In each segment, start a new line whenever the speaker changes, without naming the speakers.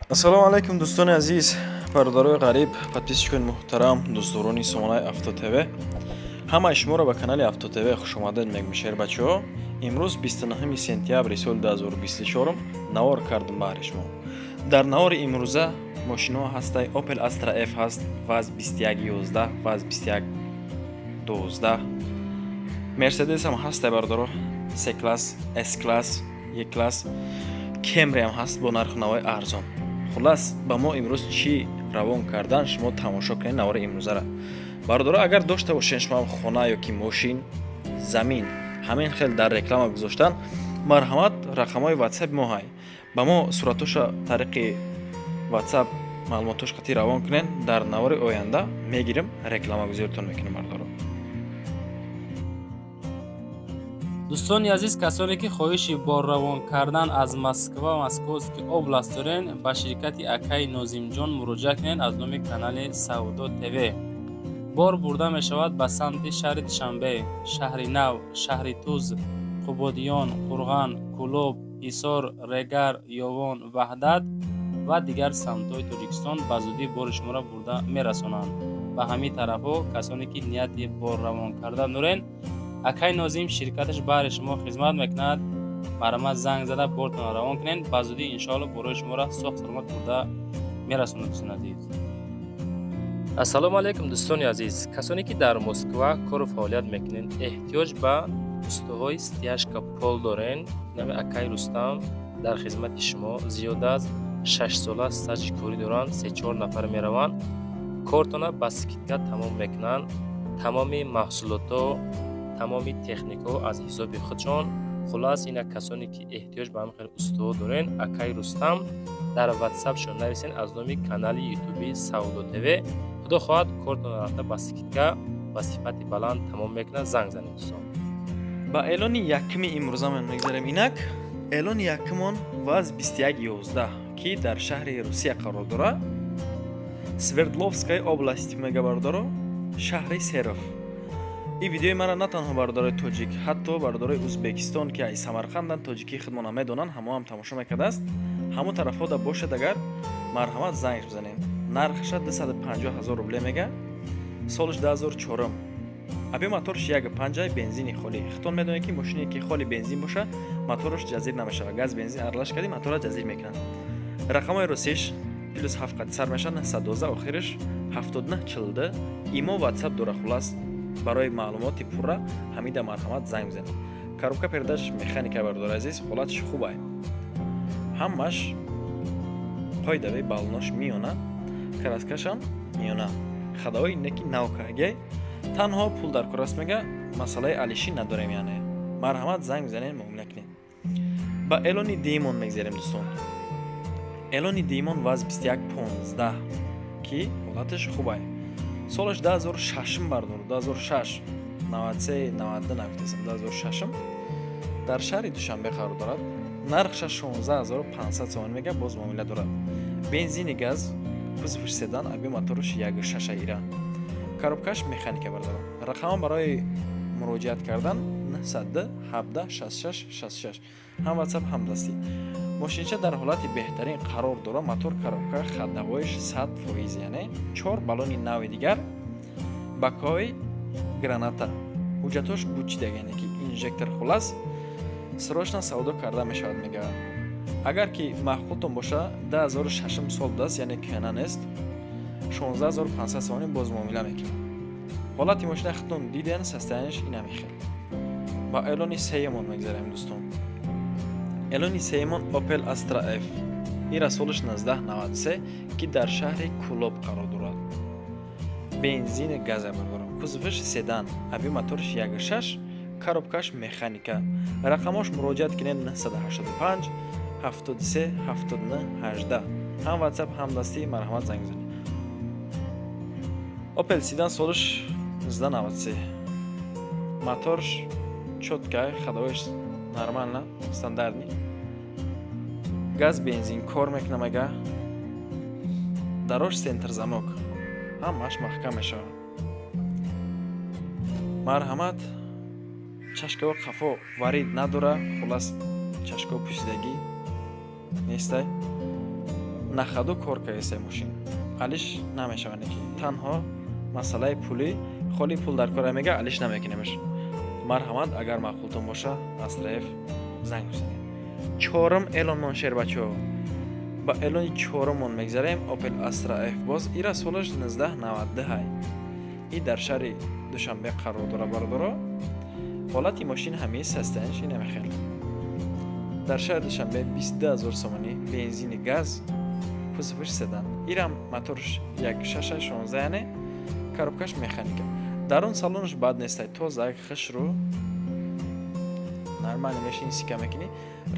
Ассалому алайкум, дӯстони азиз, бародарои ғариб, подписчикони муҳтарам, дӯстдорони сомонаи Авто ТВ. Ҳамаи шуморо ба канали Авто ТВ хушомадед мегӯем, шербачаҳо. Имрӯз 29 сентябри соли 2024 навор кардам баҳри шумо. Дар навори имрӯза мошиноҳо ҳастай: Opel Astra F ҳаст, ВАЗ 2111, ВАЗ 2112, Мерседес ҳам ҳастай, бародаро, С класс, С класс, Е класс, Кемри ҳам ҳаст бо нарху навои арзон. Хуллас, ба мо имрӯз чӣ равон кардан, шумо тамошо кунед навори имрӯзара. Бародаро, агар дошта бошед шумо хона ё ки мошин, замин ҳамин хел дар реклама гузоштан, марҳамат, рақамҳои ватсапи мо ҳай, ба мо суратоша тариқи ватсап маълумотош қатӣ равон кунед. Дар навори оянда мегирем, рекламагузоритон мекунем, бародаро.
Дӯстони азиз, касоне ки хоҳиши борравон кардан аз Москва, Московский область дорен, ба ширкати акаи Нозимҷон муроҷиат кунед. Аз номи канали Савдо ТВ бор бурда мешавад ба самти шаҳри Душанбе, Шаҳри Нав, Шаҳри Туз, Қубодиён, Қурған, Кӯлоб, Ҳисор, Регар, Ёвон, Ваҳдат ва дигар самтҳои Тоҷикистон. Ба зудӣ бори шуморо бурда мерасонанд ба ҳамин тарафҳо. Касоне ки нияти борравон кардан дорен, акай Нозим ширкаташ баҳри шумо хизмат мекунад. Марҳамат, занг зада бортонро равон кунед. Ба зудӣ, иншоалло, борои шуморо соғ саломат бурда мерасонад, дӯстони азиз. Ассалому алайкум, дӯстони азиз. Касоне ки дар Москва кору фаъолият мекунед, эҳтиёҷ ба устоҳои стяжка пол дорен, нами акай Рустам дар хизмати шумо. Зиёда аз 6 сола стажи корӣ доранд. Се-чор нафар мераванд, кортона ба скидка тамом мекунанд. Тамоми маҳсулотҳо, тамоми техникаҳо аз ҳисоби худшон. Хуллас, ина касоне ки эҳтиёҷ ба ҳамин хел устоҳо дорен, акай Рустам дар ватсапшон нависен аз номи канали ютуби Савдо ТВ. Худо хоҳад, кортона рафта ба скидка, ба сифати баланд тамом мекунад. Занг занед, дӯстон.
Ба эълони якуми имрӯзамон мегзарем. Инак, эълони якумон ВАЗ 2111, ки дар шаҳри Русия қарор дорад, Свердловская область мега, бародаро, шаҳри Серов. Ин видеои мара на танҳо бародарои тоҷик, ҳатто бародарои Узбекистон, ки аз Самарқанданд, тоҷикии худмона медонанд, ҳамо ҳам тамошо мекардааст. Ҳамон тарафҳода бошад агар, марҳамат, занг бизанед. Нархаша 250 ҳазор рубле мега, солаш 2004, объём моторш 1,5, бензини холӣ. Худтон медонед, ки мошине ки холи бензин боша, мотораш ҷазир намешавад. Газ, бензин аралаш кардӣ, мотора ҷазир мекунад. Рақамҳои русиш плюс 7 қати сар мешавад, 912, охириш 79 42. Имо, ватсап дора. Хуллас, барои маълумоти пурра ҳамида марҳамат занг бизанед. Коробка передач механика, бародари азиз, ҳолатш хубай, ҳамаш қоидави, баллонош миёна, краскашам миёна, ходовой неки навкагай, танҳо пул дар кор аст мега, масъалаи алишӣ надорем. Яъне марҳамат, занг бизанед, муомила кунед. Ба эълони дуюмон мегзарем, дӯстон. Эълони дуюмон ВАЗ 2115, ки ҳолаташ хубай, солаш 2006, бардор, 2006, 93, 92 нагуфтасам, 2006, дар шаҳри Душанбе қарор дорад. Нархша 16 500 сомонӣ мега, боз муомила дорад. Бензини газ, кузовш седан, объём моторш 1,6 ира, коробкаш механика. Бардорам, рақамон барои муроҷиат кардан 917 66 66, ҳам ватсап, ҳам дастӣ. Мошинча дар ҳолати беҳтарин қарор дорад: мотор, коробка, ходовоиш 100%, яъне чор баллони нави дигар, бакҳои граната, ҳуҷҷатош бучидаг, яъне ки инжектор. Хуллас, срочно савдо карда мешавад мегӯяд. Агар ки маъқултон боша, 2006 сол будааст, яъне кӯҳна нест, 16 500 сомонӣ, боз муомила мекунад. Ҳолати мошина худтон диден, состоянияш инами хел. Ба эълони сеюмон мегзарем, дӯстон. Эълони сеюмон Opel Astra F, ира солаш 1993, ки дар шаҳри Кӯлоб қарор дорад. Бензини газа, бардорам, кузоваш седан, объём моторш 1,6, коробкаш механика. Рақамош муроҷиат кунед: 985 73 79 18, ҳам ватсап, ҳам дастӣ. Марҳамат, занг бизанед. Opel седан, солаш 1993, моторш чёткай, ходовоиш нормально, стандартный, газ, бензин кор мекунам ага, дарош центр замок, ҳамааш маҳкам мешавад. Марҳамат, чашкао қафо варид надора. Хуллас, чашкао пӯсидагӣ нестай. На ходу кор кардесай мошин. Алиш намешавад, ки танҳо масъалаи пулӣ, холи пул дар кора мега, алиш намекунемаш. Марҳамат, агар маъқултон боша, Астра Ф занг бизанед. Чорум эълонмон, шербачо, ба эълони чорумон мегзарем. Opel Astra F, боз ира солаш 1992 ҳай. И дар шаҳри Душанбе қарор дора, бародаро. Ҳолати мошин ҳамин состояниш инамехел. Дар шаҳри Душанбе 22 000 сомонӣ, бензини, газ, кузовш седан. Ирам моторш 1.6, 16, яъне коробкаш механика. Дарун салонаш бад нестай, тоза, хушрӯ, нормально мешини, сика мекунӣ.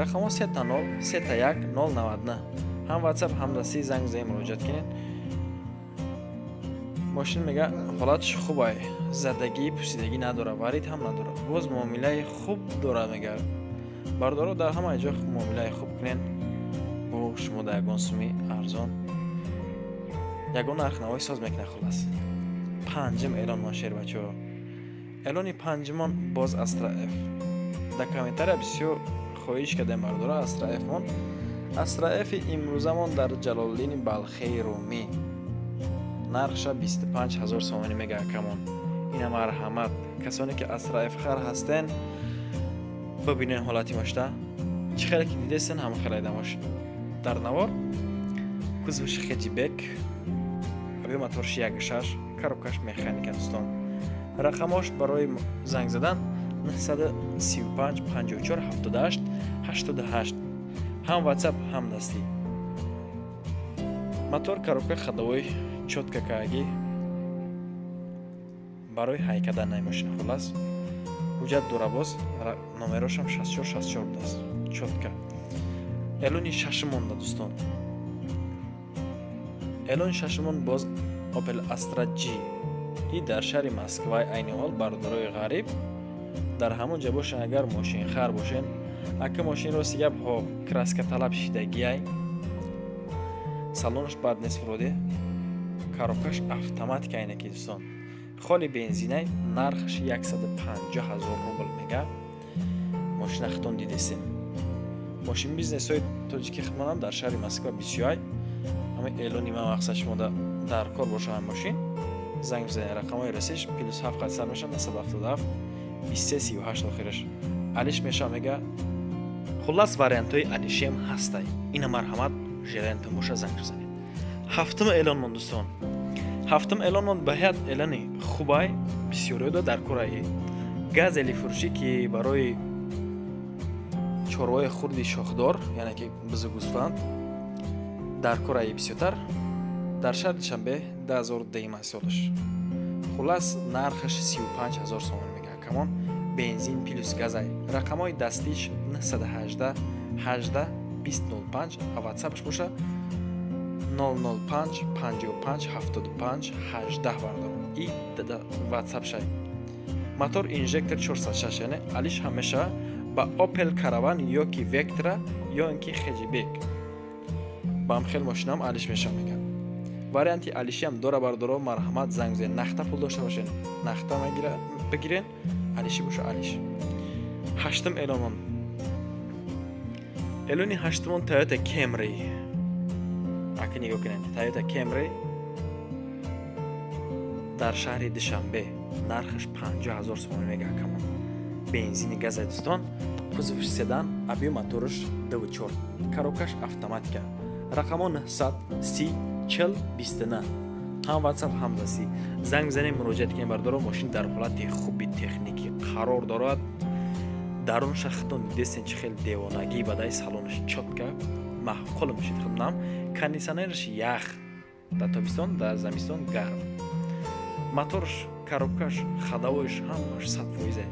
Рақамҳо 000 3 1 099, ҳам WhatsApp, ҳам дастӣ. Занг бизанед, муроҷиат кунед. Мошин мега, ҳолатш хубай, задагӣ, пусидагӣ надора, варид ҳам надора. Боз муомилаи хуб дорад, мега. Бардоро, дар ҳамаи ҷо муомилаи хуб кунед, бо шумо дар ягон суми арзон, ягон нархнавои соз мекунад. Хулас, панҷум эълонмон, шербачаҳо. Эълони панҷумон боз Астра Ф. Дар комментария бисёр хоҳиш кардем, бардора, Астра Фмон. Астра Фи имрӯзамон дар Ҷалолиддини Балхеи Румӣ нархша 25 ҳазор сомонӣ мега акамон. Ина марҳамат, касоне ки Астра Ф хар ҳастен, бибинен ҳолати мошта. Чӣ хеле ки дидестен, ҳама хеле дамош дар навор. Кузовши хэтчбек, объём моторш 1.6, коробкаш механика. Дӯстон, рақамош барои занг задан 935 54 78 88, ҳам WhatsApp, ҳам дастӣ. Мотор, коробка, ходовой чётко каагӣ, барои ҳай кардан най мошина. Хулас, ҳуҷҷат дора, боз номерошам 64 64 будааст, чётко. Эълони шашум монда, дӯстон. Эълони шашумон боз Opel Astra G. И дар шаҳри Москваи айни ҳол. Бародарои ғариб дар ҳамон ҷо бошен, агар мошинхар бошен, ака, мошин, рости гап, ҳо, краска талаб шидагиай, салонаш бад нест вроде, коробкаш автоматика айнаки, дӯстон, холи бензинай. Нархаш 150 ҳазор рубл мега. Мошина хитон дидесем, мошин бизнесҳои тоҷики хидматам дар шаҳри Москва бисёрай. Ҳама эълони ман мақсад, шумо дар кор боша ҳам мошин, занг бизанед. Рақамҳои расиш плюс 7 қад сар мешавад, 977 23 38 охираш. Алиш мешава, мега. Хуллас, вариантҳои алишиам ҳастай. Ина марҳамат, желаниятон боша, занг бизанед. Ҳафтум эълонмон, дӯстон. Ҳафтум эълонмон ба ҳайат эълони хубай, бисёриёда дар кораи газели фурӯшӣ, ки барои чорвои хурди шохдор, яъне ки бизу гӯсфанд дар кораи бисёртар. Дар шаҳри Душанбе 2010 солаш. Хуллас, нархаш 35 ҳазор сомон мега камон, бензин плюс газай. Рақамҳои дастиш 918 18 2005, а ватсапаш боша 005 55 75 18, бардорам, и ватсап шай. Мотор инжектор 406, яъне алиш ҳамеша ба Opel Caravan ё ки Vectra, ё ин ки хэтчбек, ба ҳам хел мошинаам алиш меша, мегӯяд. Варианти алишиам дора, бардоро. Марҳамат, занг бизанед. Нахта пул дошта бошен, нахта бигирен, алиши боша, алиш. Ҳаштум эълонмон. Эълони ҳаштумон Toyota Camry. Ака, нигоҳ кунед, Toyota Camry дар шаҳри Душанбе нархаш 50 000 сомонӣ мега камон, бензини, газай. Дӯстон, кузовш седан, объём моторш 2.4, коробкаш автоматика. Рақамо 900 30 40 29, ҳам WhatsApp, ҳам дастӣ. Занг бизанем, муроҷиат кунем, бардоро. Мошин дар ҳолати хуби техникӣ қарор дорад. Дарунша хитон дидесен, чӣ хел девонагӣ бадай, салонаш чётко, маъқул мешид хидмам. Кондитсионераш ях, дар тобистон, дар замистон гарм. Моторш, коробкаш, ходовойш ҳамаш 100%,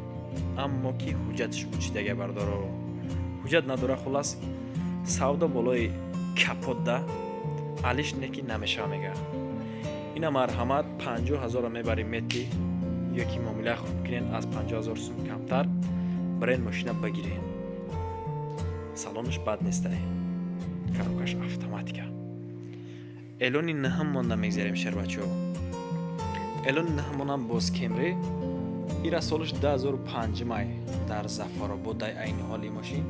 аммо ки ҳуҷҷатш учидага, бардоро, ҳуҷҷат надора. Хуллас, савдо болои капотда, алиш неки намешава, мега. Ина марҳамат, 50 000-ро мебарем, мети ё ки муомила хуб кунен, аз 50 000 сум камтар бренд мошина бигирен. Салонаш бад нестай, коробкаш автоматика. Эълони наҳам монда мегзарем, шербачаҳо. Эълони наҳамонам боз Кемри. Ира солаш 2005 май, дар Зафаробод. Дай айни ҳоли мошин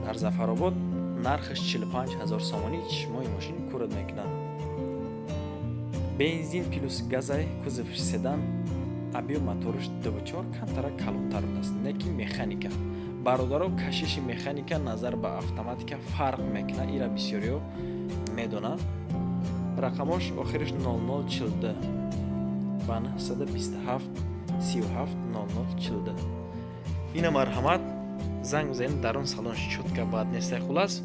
дар Зафаробод. Нархаш 45 000 сомонӣ, чишмои мошин курад мекунад. Бензин плюс газай, кузовш седан, объём моторш 2.4, камтара калонтар аст, не ки механика. Бародаро, кашиши механика назар ба автоматика фарқ мекунад, ира бисёриё медонанд. Рақамош охириш 0042 ва 927 37 0042. Ина марҳамат, занг бизанед, дарун салонш чётко бад нестай. Хулас,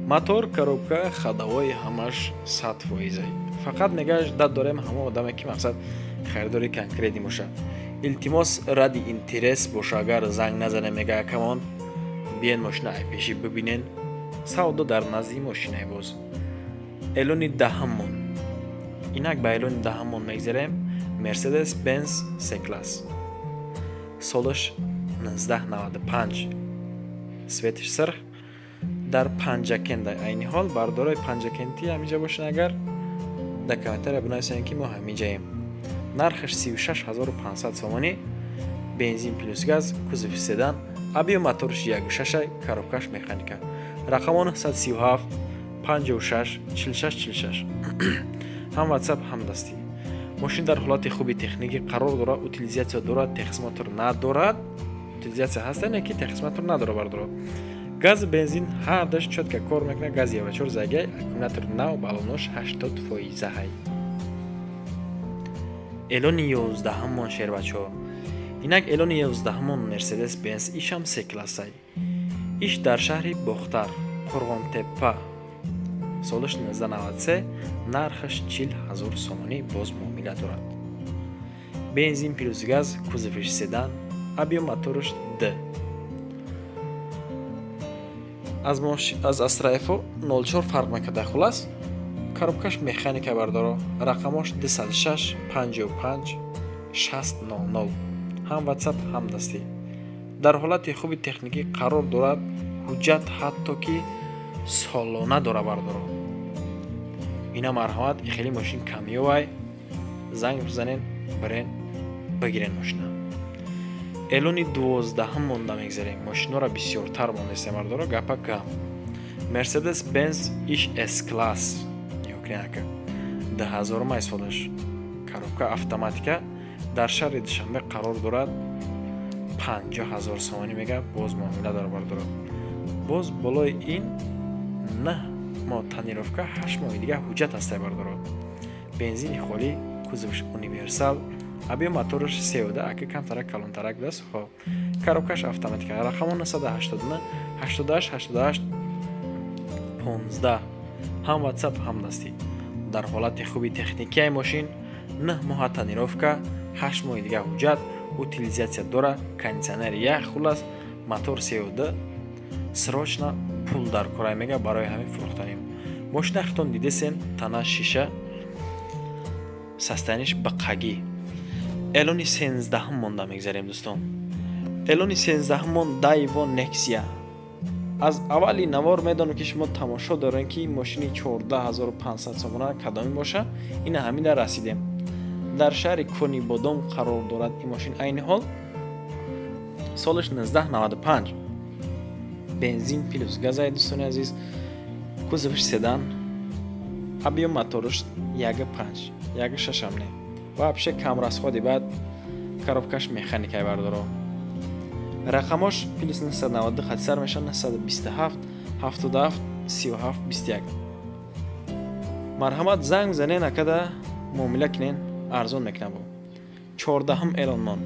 мотор, коробка, ходовой ҳамаш 100%. Фақат мегаш дад дорем ҳама одаме ки мақсад харидори конкретный боша. Илтимос, ради интерес боша, агар занг назанем, мега акамон, биен мошина айпеши бибинен. Савдо дар назди мошинаи боз. Эълони даҳаммон. Инак ба эълони даҳаммон мегзарем. Мерседес Бенз С класс, солаш 1995, цветиш сирх, дар Панҷакенда. Айни ҳол бардорои Панҷакентӣ ҳамиҷа бошен, агар дар комментария бинависем, ки мо ҳамиҷаем. Нархаш 36 500 сомонӣ, бензин плюс газ, кузови седан, объём моторш 1.6, коробкаш механика. Рақамо 937 56 46 46, ҳам WhatsApp, ҳам дастӣ. Мошин дар ҳолати хуби техникӣ қарор дорад, утилизация дорад, техосмотр надорад. Утилизация ҳаста, не ки техосмотр надорад, бардорад. Газ, бензин ҳардаш чётко кор мекунад, газ евро 4 загай, аккумулятор нав, баллонош 80%-ҳай. Эълони ёздаҳамон, шербачаҳо. Инак эълони ёздаҳамон, Мерседес Бенз, ишам С классай. Иш дар шаҳри Бохтар, Қурғонтеппа, солаш 1993, нархаш 40 ҳазор сомонӣ, боз муомила дорад. Бензин плюс газ, кузовиш седан, объём мотораш д аз Астра Фо 04 фарқ мекарда. Хулас, коробкаш механика, бардоро. Рақамош 206 55 60 00, ҳам WhatsApp, ҳам дастӣ. Дар ҳолати хуби техникӣ қарор дорад, ҳуҷҷат ҳатто ки солона дора, бардоро. Ина марҳамат, хеле мошин камёвай, занг бизанен, бирен бигирен мошина. Эълони дувоздаҳам монда мегзарем. Мошинҳоро бисёртар мондесем, бардоро, гапа кам. Мерседес Бенз, иш С класс, нигоҳ, 2000-май солаш, коробка автоматика, дар шаҳри Душанбе қарор дорад. 50 000 сомонӣ мега, боз муомила дора, бардоро. Боз болои ин 9 моҳ тонировка, 8 моҳи дига ҳуҷҷат ҳастай, бардоро. Бензини холӣ, кузовш универсал, объём мотораш севда, ака камтарак калонтарак будааст. Хоб, коробкаш автоматика. Рақамо 989 88 88 15, ҳам WhatsApp, ҳам дастӣ. Дар ҳолати хуби техникияи мошин, 9 моҳа тонировка, 8 моҳи дига ҳуҷҷат, утилизация дора, кондитсионер як. Хулас, мотор севда, срочно пул дар корай мега, барои ҳамин фурӯхтанем мошина. Хитон дидесен, тана шиша, состояниш бақагӣ. Эълони сенздаҳум монда мегзарем, дӯстон. Эълони сенздаҳумон, Дайво Нексия. Аз аввали навор медонам, ки шумо тамошо дорем, ки мошини 14 500 сомона кадоме боша. Ина ҳамида расидем. Дар шаҳри Конибодом қарор дорад ин мошин айни ҳол. Солаш 1995, бензин плюс газай, дӯстони азиз, кузовш седан, объём мотораш 1.5, 1.6-ам не, вообще камрасходи. Баъд коробкаш механикай, бардоро. Рақамош плюс 992 хатисар мешавад 927 77 37 21. Марҳамат, занг занен, акада муомила кунен, арзон мекунам. Бо чордаҳум эълонмон.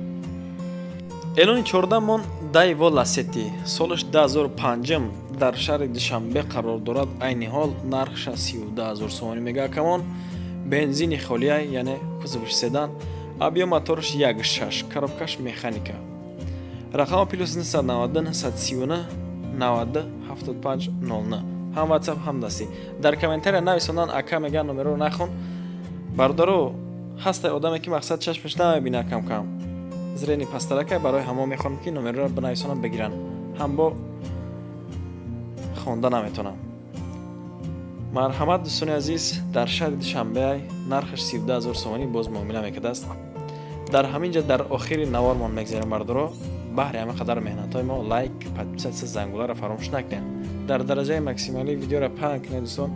Эълони чордаҳумон, Дайво Ласети, солаш 2005, дар шаҳри Душанбе қарор дорад айни ҳол. Нархша 32 000 сомонӣ мега акамон. Бензини холия, яъне кузовш седан, объём мотораш 1.6, коробкаш механика. Рақама плюс 990 939 90 75 09, ҳам WhatsApp, ҳам дастӣ. Дар комментария нависондан, ака мега, номероро нахон. Бародаро, ҳастай одаме, ки мақсад чашмаш намебина, кам-кам зрение пастаракай, барои ҳамо мехоҳам, ки номероро бинависонам, бигиранд. Ҳам бо хонда наметонам. Марҳамат, дӯстони азиз, дар шаҳри Душанбе, нархаш 32 000 сомонӣ, боз муомила мекардааст. Дар ҳамин ҷа дар охири навормон мегзарем, бардоро. Баҳри ҳама қадар меҳнатҳои мо лайк, подписаться, зангуларо фаромӯш накунед. Дар дараҷаи максималӣ видеоро паҳн кунед, дӯстон,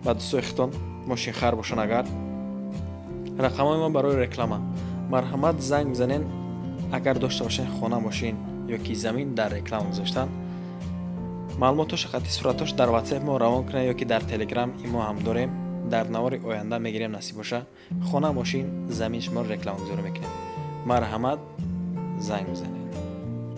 ба дӯстои худтон, мошинхар бошанд агар. Рақамҳои мо барои реклама, марҳамат, занг бизанен, агар дошта бошен хона, мошин ё ки замин дар реклама гузоштан. Маълумотоша қати суратош дар WhatsApp мо равон кунед ё ки дар Telegram имо ҳам дорем. Дар навори оянда мегирем, насиб боша, хона, мошин, замин шуморо рекламагузорӣ мекунем. Марҳамат, занг бизанед.